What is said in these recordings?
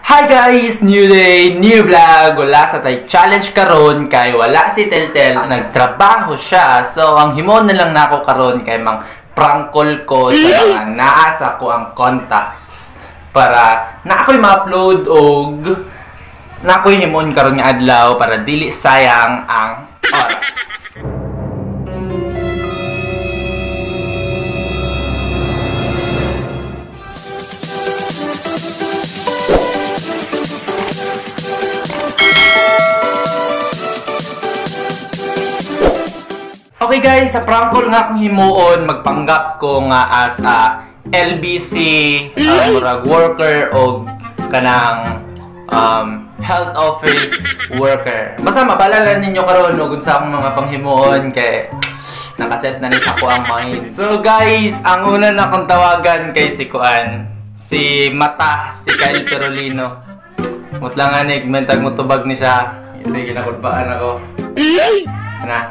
Hi guys! New day, new vlog! Wala sa tay challenge karon kay wala si Teltel, nagtrabaho siya. So ang himon na lang nako karon kay mang prank call ko sa mga naa sa ko ang contacts para na ako'y ma-upload og na ako'y himon karon nga adlaw para dili sayang ang oras. Okay guys, sa prank call nga akong himuon, magpanggap ko nga as a LBC murag worker o kanang health office worker. Basta mabalalan ninyo karon og unsa akong mga panghimuon kay nakaset na ni sa ko ang mind. So guys, ang una na akong tawagan kay si Kuan, si Mata, si Kyle Perolino. Mutla nga ni, mentag mo tubag ni siya. Ito yung ginakulbaan ako. Na,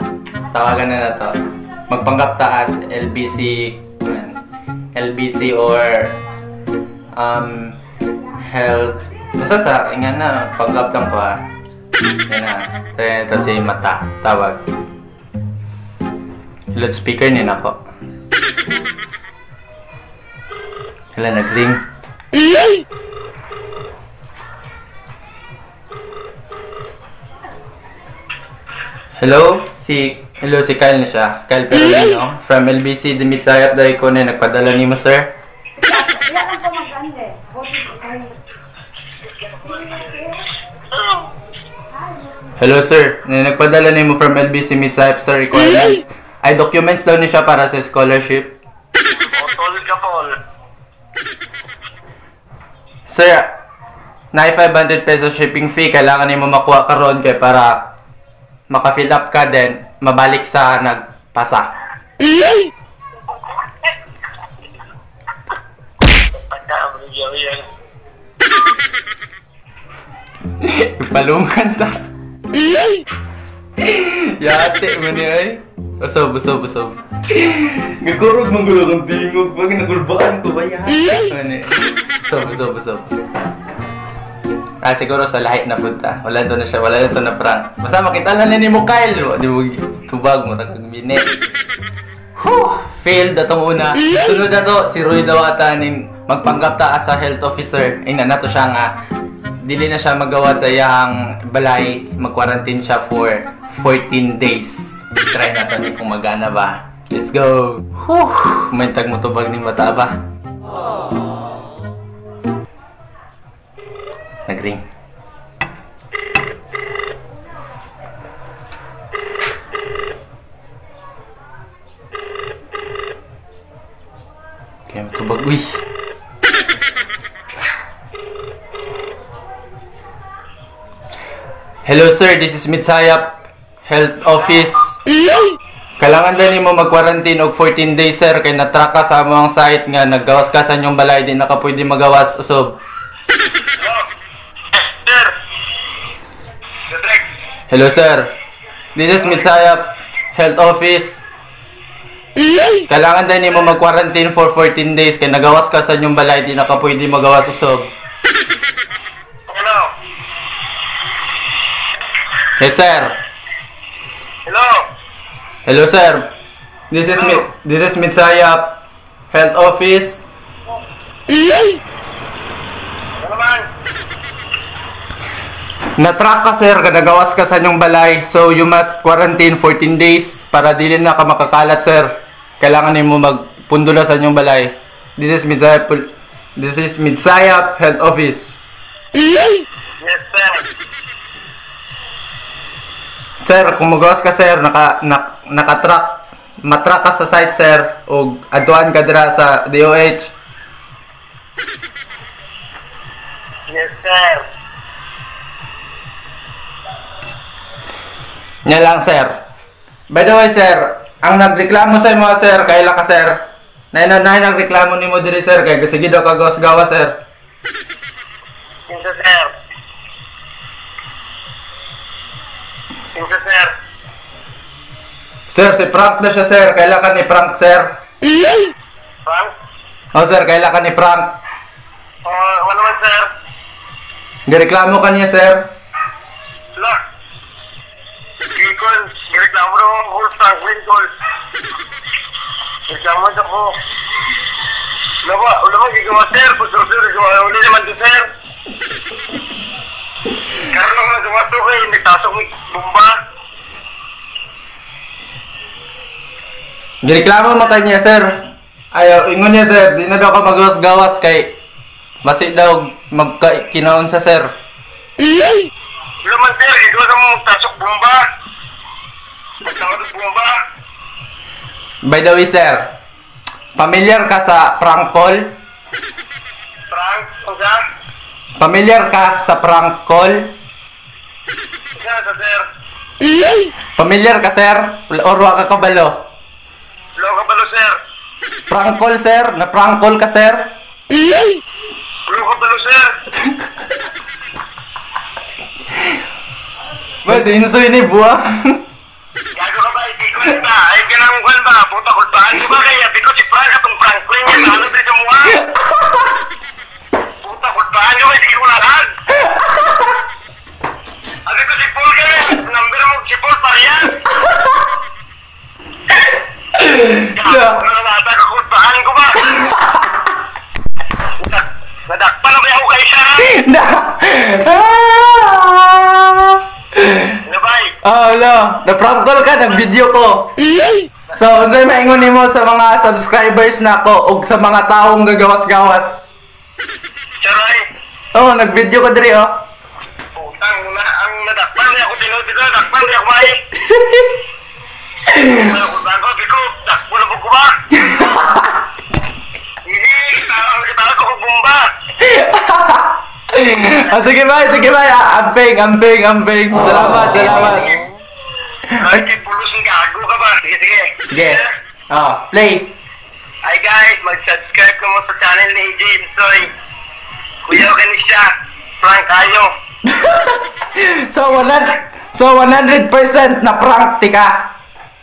tawagan na na to. Magpanggap ta as LBC, LBC or health. Basta sa ingan na, panggap lang ko ha. Yan na. Ito si Mata. Tawag. Loudspeaker niya nako. Hala, nag-ring. Hello? Hello, si Kyle na siya. Kyle Perolino from LBC Dimitrayap dahil ko na nagpadala ni mo, sir. Hello, sir. Nagpadala ni mo from LBC Mitzayap, sir, requirements. Ay, documents daw ni siya para sa scholarship. Sir, na 500 pesos shipping fee. Kailangan ni mo makuha karon kay para maka-fill up ka din, mabalik sa nagpasa. Palungan ta. Yate mo niya ay. Usob, usob, usob. Nagkurog mong gulo kong tingog. Pag nagulbaan ko ba yate? Usob, usob, usob. Ah, siguro sa lahi na punta. Wala to na siya, wala to na prank. Basta makita lang ni mo Kyle. Di mo tubag mo ragag minute. Whew, failed atong una. Sunod na to si Roy Dawata ning magpanggap ta as a health officer. Ingnan na to siya nga dili na siya magawa sa iyang balay, mag-quarantine siya for 14 days. Try na to ni kung magana ba. Let's go. Whew, may tag mo tubag ni mata ba. Nag-ring. Kaya matubag. Uy! Hello sir, this is Mitzayap Health Office. Kailangan din mo mag-quarantine og 14 days sir kay natrack ka sa among site nga naggawas ka sa inyong balay, di na ka pwede magawas usob. Hello sir, this is Mitzayap Health Office. Kailangan din mo mag-quarantine for 14 days kay nagawas ka sa inyong balay, di na ka pwede magawas usob. Hello. Yes sir. Hello. Hello sir. This is this is Mitzayap Health Office. Ano man? Na-track ka sir, nagawas ka sa inyong balay. So you must quarantine 14 days para dili na ka makakalat sir. Kailangan nimo magpundula sa inyong balay. This is Mitzayap Health Office. Yes sir. Sir, kung magawas ka sir, naka-track, matrack ka sa site sir og adtuan ka dira sa DOH. Yes sir. Nya lang sir. By the way sir, ang nagreklamo sa imo sir, kaila ka sir. Nay nagreklamo nimo diri sir kay sige daw ka gawas-gawas sir. Kinsa sir? Kinsa sir? Sir, si Frank na siya sir. Kaila ka ni Frank sir? Frank? Oh sir, kaila ka ni Frank. Oh, wala man sir. Gireklamo ka niya, sir. La. Gikon, gireklamo na ako Franklin Call. Reklamo na ako. Wala ba gigawa, sir? Sir, sir, gigawa. Uli naman to, sir. Karoon ako nagawa to kay nagtasok ng bomba. Gireklamo mo kanya, sir. Ayaw, ingon niya, sir. Di na daw ka magawas-gawas kay masi daw magkinaon sa sir. Wala man, sir. Gigawa ka mo magtasok bomba. Magtasok bomba. By the way, sir, familiar ka sa prank call? Prank? Unsa? Familiar ka sa prank call? Unsa, sir? Familiar ka, sir? Or wa ka kabalo? Wala ka kabalo, sir. Prank call, sir? Na prank call ka, sir? Wala ka kabalo, sir. Ba, sinsoy ni buwang. Gago ka ba? Hindi ko ba? Ay, ganang ba? Puta kulpaan ko ba kaya? Biko si Frank atong prank ko niya. Ano sa mukha? Puta kulpaan ko ba? Sige ko lahat. Abi ko si Paul kaya. Number mo si Paul pariyan. Gago na bata ka kulpaan ko ba? Nadakpan na kaya ako kay siya. Na! Oh, no. Na-prank call ka, nag-video ko. So, unsay maingon nimo sa mga subscribers nako ug sa mga taong gagawas-gawas? Charay. Oh, nag-video ko diri, oh. Putang na ang nadakpan niya ako tinuod dito, dakpan niya ako mai. Ako biko, dakpo na ko ba? Hindi, tawag kita ko bomba. Ah, sige bye, sige bye. Amping, amping, amping. Salamat, salamat. Ay, pulos ng gago ka ba? Sige, sige. Sige. Oh, play. Hi guys, mag-subscribe ka mo sa channel ni AJ Insoy. Kuya ka ni siya. Prank kayo. So, 100% na prank tika.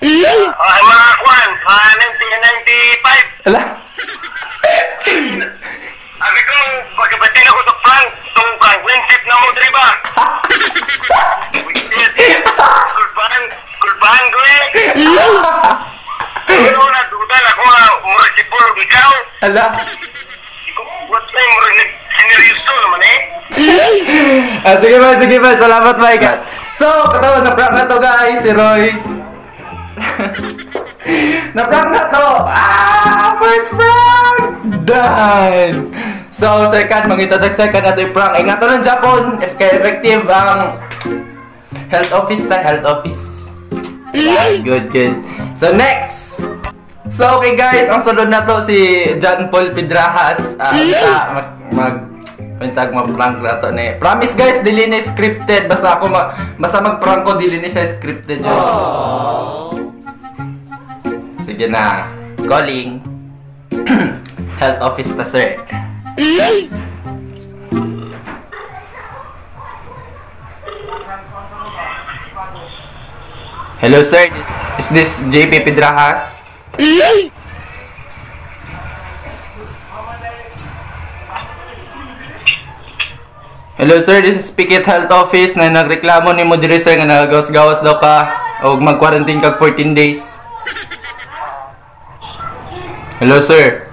Ay, mga kwan, 1995. Ala. Sabi ko, pagkabatin ako sa prank, itong prank, winship na mo, di ba? Winship. Kulpahan, kulpahan ko eh. Ano na, dudan ako nga, murag si Paul, ikaw. Ala. What time, murag nag-sineryoso naman eh. Ah, sige ba, sige ba, salamat Mike. So, katawa, na-prank na to guys, si Roy. Na-prank na to! Ah! First prank! Done! So, second, mangita tag second na to yung prank. Ingat to ng Japon! If kaya effective ang health office ta, health office. Yeah, good, good. So, next! So, okay guys, ang sunod na to si John Paul Pedrajas. Mag-prank na to ni. Promise guys, dili ni scripted. Basta ako basta mag-prank ko, dili ni siya scripted yun. Sige na. Calling. Health office ta, sir. Hello, sir. Is this JP Pedrajas? Hello, sir. This is Pikit Health Office na nagreklamo ni mo diri, sir, nga nagagawas-gawas daw ka o mag-quarantine kag 14 days. Hello, sir.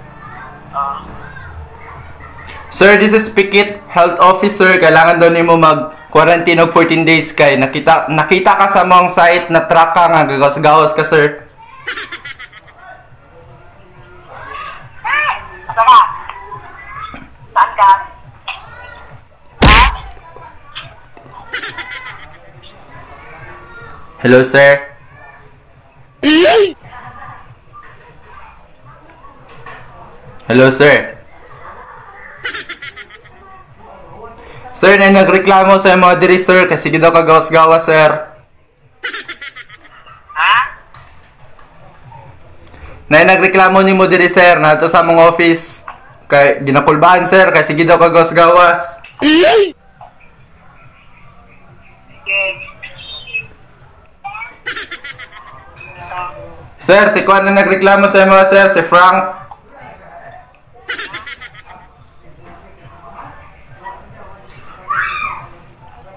Sir, this is Pikit Health Officer. Kailangan daw nimo mag-quarantine og 14 days kay nakita ka sa mong site na truck ka nga gagawas-gawas ka, sir. Asa ka? Saan ka? Ha? Hello, sir. Hello, sir. Sir, na nagreklamo sa mga diri, sir, kasi daw kagawas-gawas, sir. Ha? Na nagreklamo ni mo diri, sir, na to sa among office. Kay ginakulbaan, sir, kasi sige daw kagawas-gawas. Sige. Sir, si Juan na nagreklamo sa mga sir, si Frank.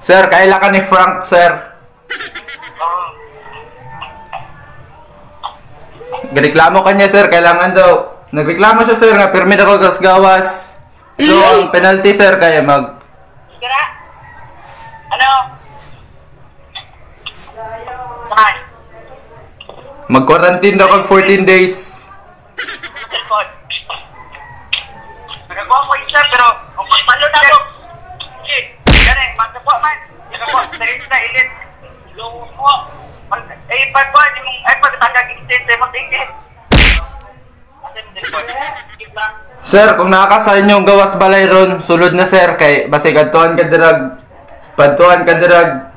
Sir, kaila ka ni Frank, sir. Greklamo ka niya, sir. Kailangan daw. Nagreklamo siya, sir, nga pirmi daw gawas-gawas. So, ang penalty, sir, kaya mag... Ano? Saan? Mag-quarantine daw kag 14 days. Nagakuha ko isa, pero ang pagpalo na ako. Gani, magkakuha man. Nagakuha, sarili na ilit. Lumo. Eh, pagkuha, yung ay pagkatangag ilit, eh, mag-ilit. Sir, kung nakaka sa inyong gawas balay ron, sulod na sir, kay basig adtuan ka dirag, padtuan ka dirag,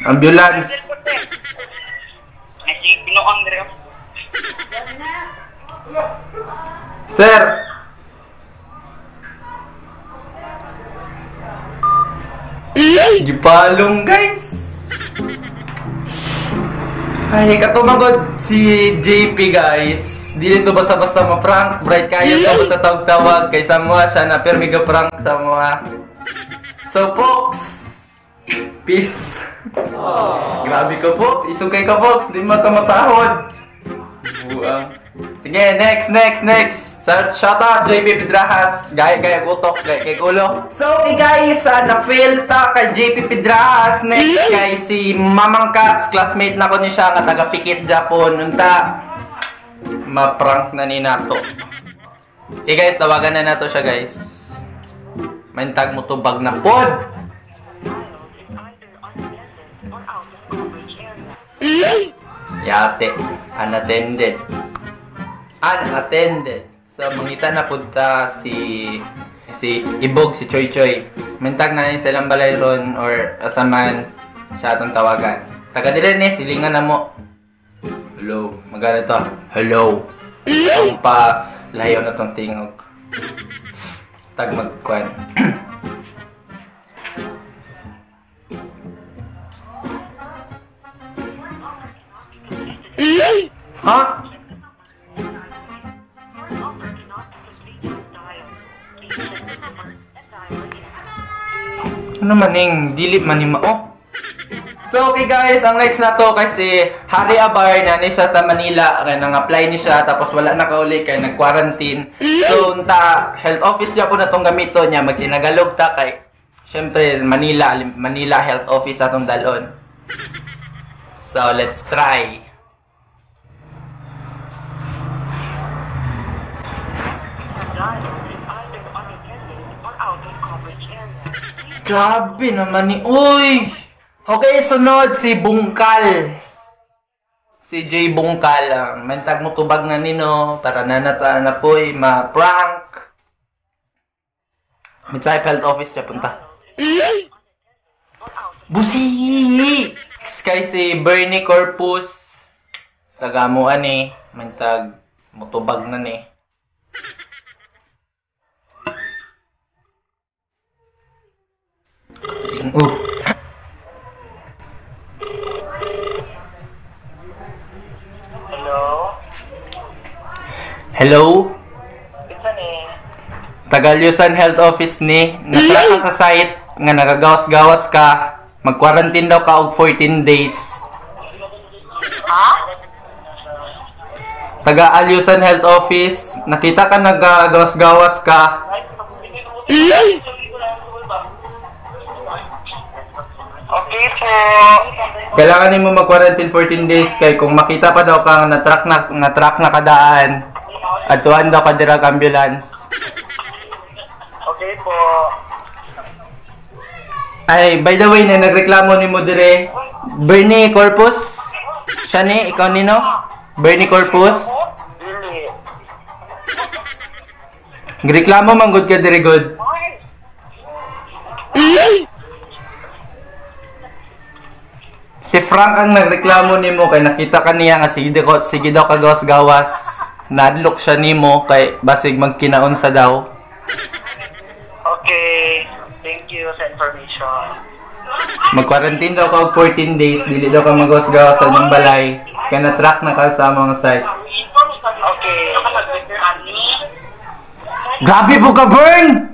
ambulance. Sir! Gipalong guys! Ay, katumagod si JP guys. Dili to basta-basta ma-prank. Bright kayo to basta tawag-tawag. Kay sa mga siya na permiga prank sa mga. So folks, peace. Grabe ka folks. Isugay ka folks. Di mo ka matahod. Buang. Sige, next, next, next. Shout out JP Pedrajas. Gaya kay utok, gaya kay ulo. So okay guys, na-fail ta kay JP Pedrajas. Next kay si Mamangkas, classmate na ko ni siya nga taga Pikit, Japon. Unta ma-prank na ni nato. Okay guys, tawagan na nato siya guys. Maintag mo tubag na pod. Yate, unattended. Unattended. So, mangita na punta si Ibog, si Choy Choy. Mintag na ni silang balay ron or asaman siya atong tawagan. Taga nila ni, silingan na mo. Hello, magana to. Hello. Ang pa layo na tong tingog. Tag magkuan. Ha? Ano maning dili man ni mao. So okay guys, ang next na to kasi Harry Abar na ni siya sa Manila kay nang-apply ni siya tapos wala na kauli kay nag-quarantine. So unta health office siya po na tong gamito niya magtinagalog ta kay syempre Manila, Manila Health Office atong dalon. So let's try. Grabe naman ni... Uy! Okay, sunod si Bungkal. Si Jay Bungkal. Mentag mo tubag na nino para nanata na po'y ma-prank. Minsay health office siya punta. Busi! Kay si Bernie Corpus. Tagamuan eh. Mentag mutubag na ni. Hello? Hello? Kinsa ni? Tagalyusan Health Office ni. Natra ka sa site nga nagagawas-gawas ka. Mag-quarantine daw ka og 14 days. Ha? Taga Alyusan Health Office, nakita ka nagagawas-gawas ka. Okay po. Kailangan nimo mag-quarantine 14 days kay kung makita pa daw kang na-track na kadaan, adtuan daw ka dirag ambulance. Okay po. Ay, by the way, na nagreklamo nimo dire, Bernie Corpus. Siya ni, ikaw nino? Bernie Corpus. Dili. Greklamo man gud ka dire good. Si Frank ang nagreklamo nimo kay nakita ka niya nga sige daw kagawas-gawas. Nadlok siya nimo kay basig magkinaon sa daw. Okay. Thank you sa information. Mag-quarantine daw ka og 14 days, dili daw ka magawas-gawas sa inyong balay. Kay na-track na ka sa among site. Okay. Grabe po ka, Bern!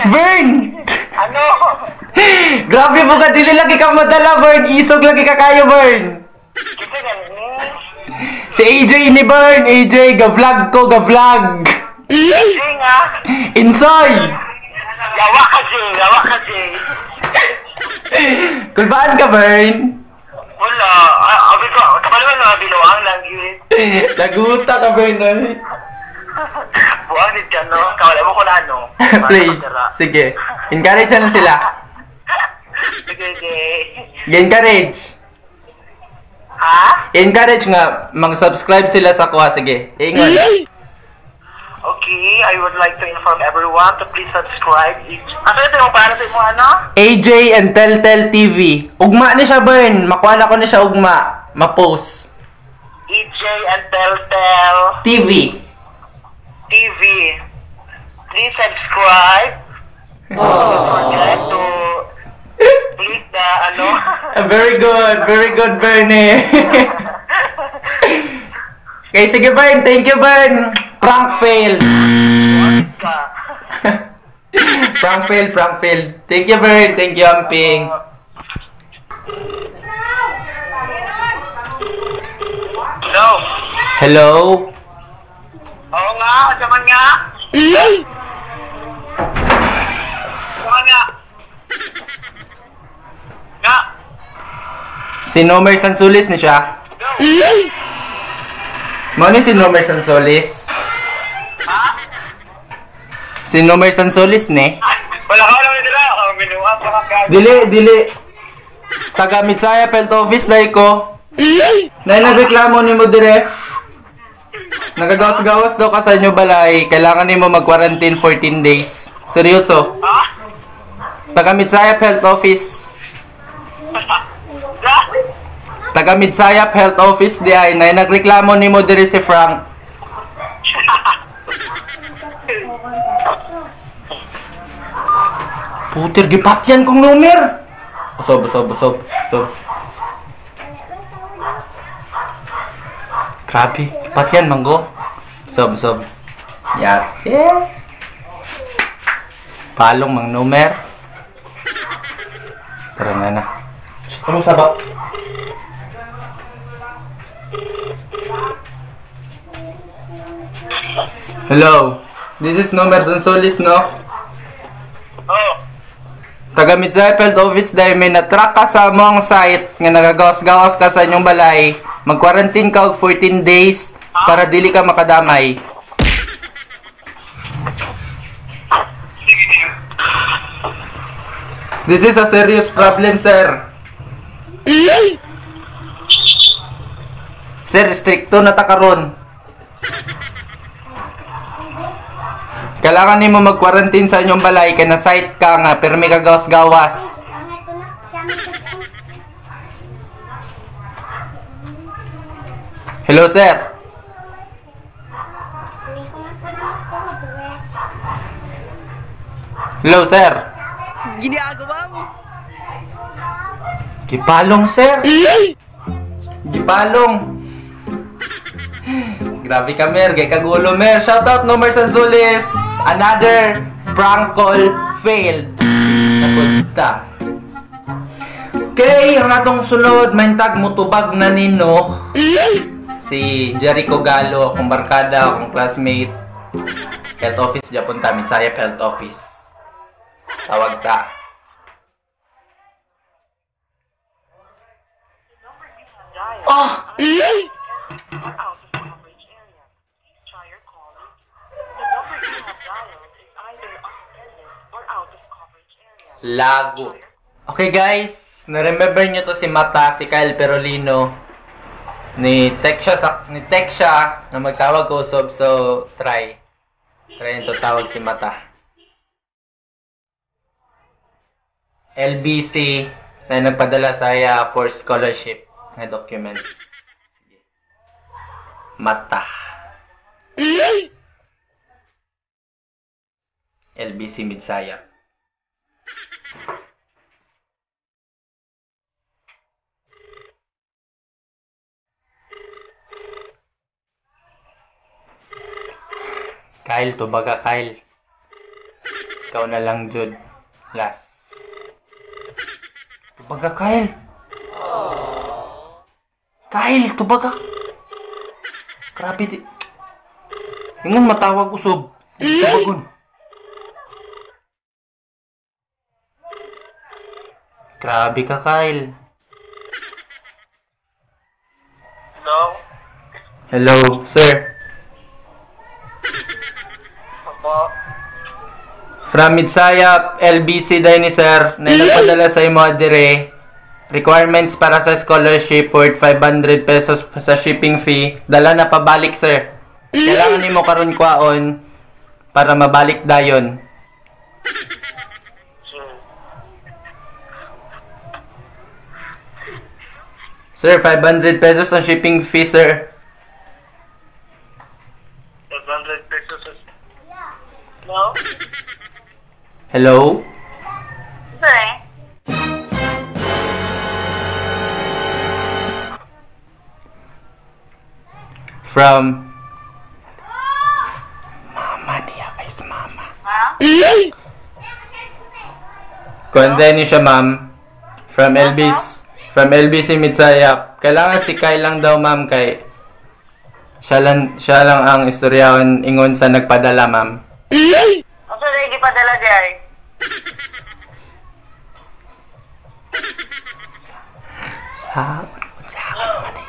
Bern! Ano? Grabe po ka, dili lagi ka madala, Bern. Isog lagi ka kayo, Bern. Kita gani. Si AJ ni Bern, AJ, ga-vlog ko, ga-vlog. Sige nga. Insoy! Yawa ka, Jay. Yawa ka, Jay. Kulbaan ka, Bern. Wala. Abi ko, kapal man mga binuang lang yun. Laguta ka, Bern. Ay. Buang din ka, no? Kawala mo ko na, ano? Play. Sige. Encourage na sila. Sige, Jay. Encourage. Ha? Encourage nga, mag-subscribe sila sa kuha. Sige. Ingon. Okay, I would like to inform everyone to please subscribe. Ano ito yung para sa imo, ano? AJ and Telltale TV. Ugma ni siya, Bern. Makuha na ko ni siya ugma. Ma-post. EJ and Telltale TV. TV. Please subscribe. Don't forget to click the ano. Very good. Very good, Bernie. Okay, sige, Bern. Thank you, Bern. Prank fail. Ka. Prank fail, prank fail. Thank you, Bern. Thank you, Amping. Hello. Hello? Oo nga, saman nga. Saman nga. Nga. Si Nomer Sansulis ni siya. Mo ni si Nomer Sansolis. Si Nomer Sansolis ni. Wala ka lang nila. Oh, minuha pa ka. Dili, dili. Taga Mitsaya Pelt Office dai ko. Nay nagreklamo nimo dire. Nagagawas-gawas daw ka sa inyo balay. Kailangan nimo mag-quarantine 14 days. Seryoso. Ha? Taga Midsayap Health Office. Ga? Taga Midsayap Health Office di ay nay nagreklamo nimo dire si Frank. Putir gipatyan kong numer. Usob, usob, usob, usob. Grabe, gipatyan manggo. Usob, usob. Yes. Yeah. Palong mang numer. Tara na na. Anong sabak? Hello. This is Nomer Sansolis, no? Oh. Taga Midsayap Health Office dahil may natrack ka sa mong site nga nagagawas-gawas ka sa inyong balay. Mag-quarantine ka og 14 days para dili ka makadamay. This is a serious problem, sir. Sir, stricto na ta karon. Kailangan nimo mag-quarantine sa inyong balay kay na site ka nga permi ka gawas-gawas. Hello, sir. Hello, sir. Ginagawa mo. Gipalong, sir. Gipalong. Grabe ka, Mer. Gay kagulo, Mer. Shoutout, Nomer Sansulis. Another prank call failed. Napunta. Okay, ang atong sunod, maintag mutubag na nino. Si Jericho Galo, akong barkada, akong classmate. Health office, Japon ta, Midsayap Health Office. Tawag ta. Oh! Lago. Okay guys, na-remember nyo to si Mata, si Kyle Perolino. Ni text siya na magtawag ko sob, so try. Try nito tawag si Mata. LBC na nagpadala sa iya for scholarship na document. Sige. Mata. LBC Midsayap. Kyle, tubaga Kyle. Ikaw na lang, Jud. Last. Tubaga, Kyle. Kyle, tubaga. Grabe di. Ingon matawag usob. Tubagon. Grabe ka, Kyle. Hello? Hello, sir. Opo. From Midsayap, LBC dahil ni sir, na nagpadala sa imo dire. Requirements para sa scholarship worth 500 pesos sa shipping fee. Dala na pabalik, sir. Kailangan nimo karon kwaon para mabalik dayon. Sir, 500 pesos ang shipping fee, sir. 500 pesos. Hello? Hello? Sir, From mama niya, guys, mama. Ha? Kundi ni siya, ma'am. From LBC, from LBC Midsayap. Kailangan si Kyle lang daw, ma'am, kay siya lang ang istoryahan ingon sa nagpadala, ma'am. Ang sir, hindi padala diay. Sa man eh.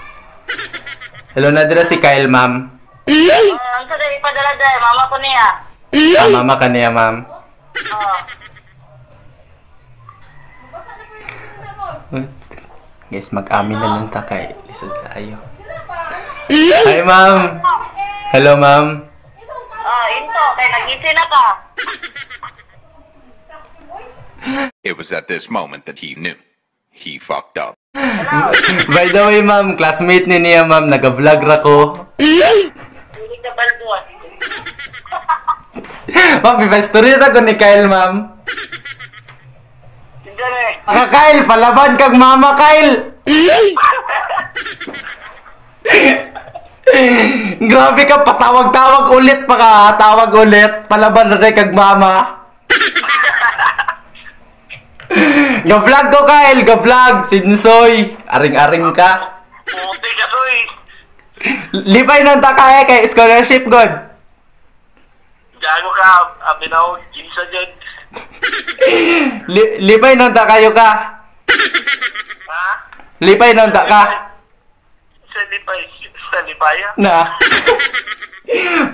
Hello na dira si Kyle, ma'am. Ang sir, hindi padala diay. Mama ko niya. Ah, mama ka niya, ma'am. Oo. Guys, mag-amin na lang ta kay lisod kaayo. Hi, ma'am. Hello, ma'am. Oh, into kay nag-isi na ka. It was at this moment that he knew. He fucked up. Hello. By the way, ma'am, classmate ni niya, ma'am, nag-vlog ra ko. Hindi ka balbuan. Ma'am, iba-story sa ko ni Kyle, ma'am. Aka Kyle, palaban kag mama, Kyle! Grabe ka, patawag-tawag ulit pa ka, tawag ulit. Palaban na kag mama. Ga-vlog ko, Kyle, ga-vlog. Sinsoy, aring-aring ka. Puti ka, soy. Lipay nang takaya kay scholarship, God. Gago ka, abi na ako, kinsa dyan. Lipay nang takayo ka. Ha? Lipay nang taka. Sa lipay, sa lipaya? Na.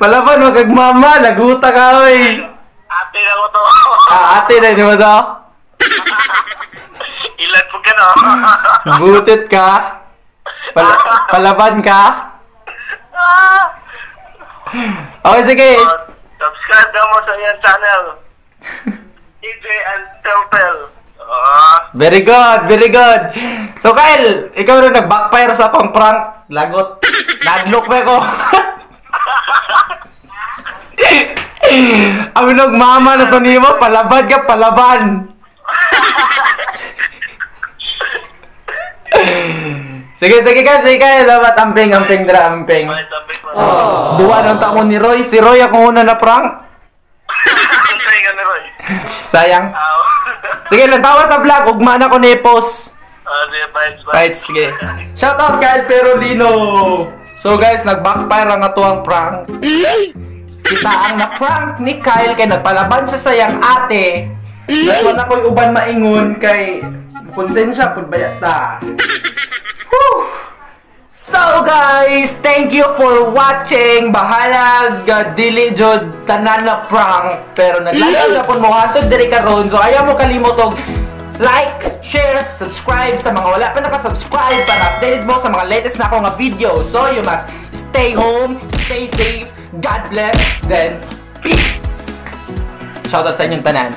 Palaban mo kag mama, laguta ka, oy. Ate na ko to. Ah, ate na di mo to. Ilan po ka no? Butit ka. Palaban ka. Okay, sige. Subscribe na mo sa iyang channel. EJ and Teltel. Very good, very good. So Kyle, ikaw rin nag-backfire sa akong prank. Lagot. Nadlock pa ko. Aminog mama na to nimo, palaban ka, palaban. Sige, sige ka, sige ka. Dapat amping, amping, dra, amping. Duwa nang tamo ni Roy. Si Roy ako una na prank. Sayang. Sige, lantawa sa vlog. Ugma na ko ni post. Right, sige. Shout out Kyle Perolino. So guys, nag-backfire ang atuang prank. Kita ang na-prank ni Kyle kay nagpalaban siya sa iyang ate. Nasuwan ako'y uban maingon kay konsensya pud bayata. Whew. So guys, thank you for watching. Bahalag dili jud tanan na prank pero naglalam japon mo hantod diri karon. So ayaw mo kalimot og like, share, subscribe sa mga wala pa naka-subscribe para updated mo sa mga latest na ako nga video. So you must stay home, stay safe, God bless, then peace. Shoutout sa inyong tanan.